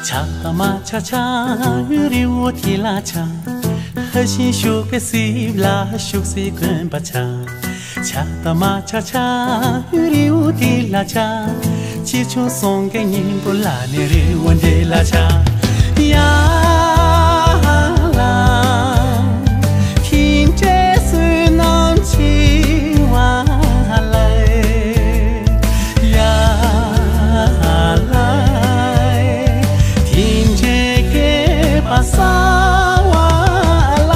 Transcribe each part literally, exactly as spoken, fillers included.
ཆགས་དང་མ་ཆགས་ཆགས་རི་བོ་དེ་ལ་ཆགས། ལྷ་བཞིན་བཞུགས་པའི་སྲིབ་ལ་བཞུགས་སྲིད་དགོན་པ་ཆགས། ཆགས་དང་མ་ཆགས་ཆགས་རི་བོ་དེ་ལ་ཆགས། ཅི་བྱུང་སོང་གི་སྙིང་པོ་ལ་ནི་རི་བོ་འདི་ལ་ཆགས། ཡ་ལ། དེ་འདྲའི་བསོད་ནམས་ཆེ་བ་ལ། ཡ་ལ། དེ་འདྲའི་སྐལ་པ་བཟང་བ་ལ།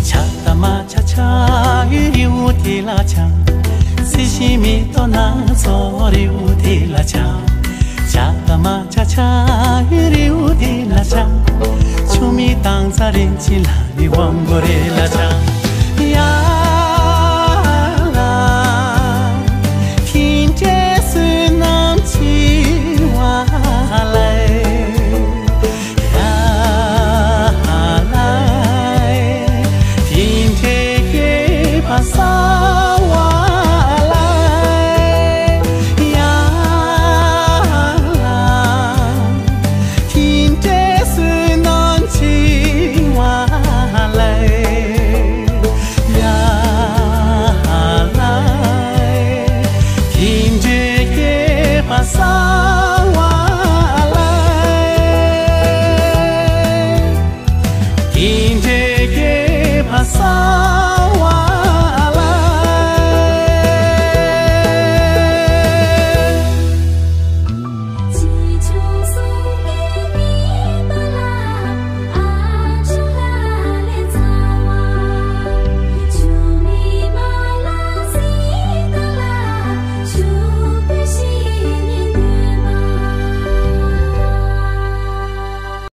ཆགས་དང་མ་ཆགས་ཆགས་ཡུལ་རི་བོ་དེ་ལ་ཆགས། སྲིད་ཞིའི་མེ་ཏོག་སྣ་ཚོགས་རི་བོ་དེ་ལ་ཆགས། ཆགས་དང་མ་ཆགས་ཆགས་ཡུལ་རི་བོ་དེ་ལ་ཆགས། ཆུ་མིག་དྭངས་གཙང་རིན་ཆེན་ལ་ནི་དབང་པོ་རེ་ལ་ཆགས། ཡ་ལ། དེ་འདྲའི་བསོད་ནམས་ཆེ་བ་ལ། ཡ་ལ། དེ་འདྲའི་སྐལ་པ་བཟང་བ་ལ། ཡ་ལ། དེ་འདྲའི་བསོད་ནམས་ཆེ་བ་ལ། ཡ་ལ། དེ་འདྲའི་སྐལ་པ་བཟང་བ་ལ། དེ་འདྲའི་སྐལ་པ་བཟང་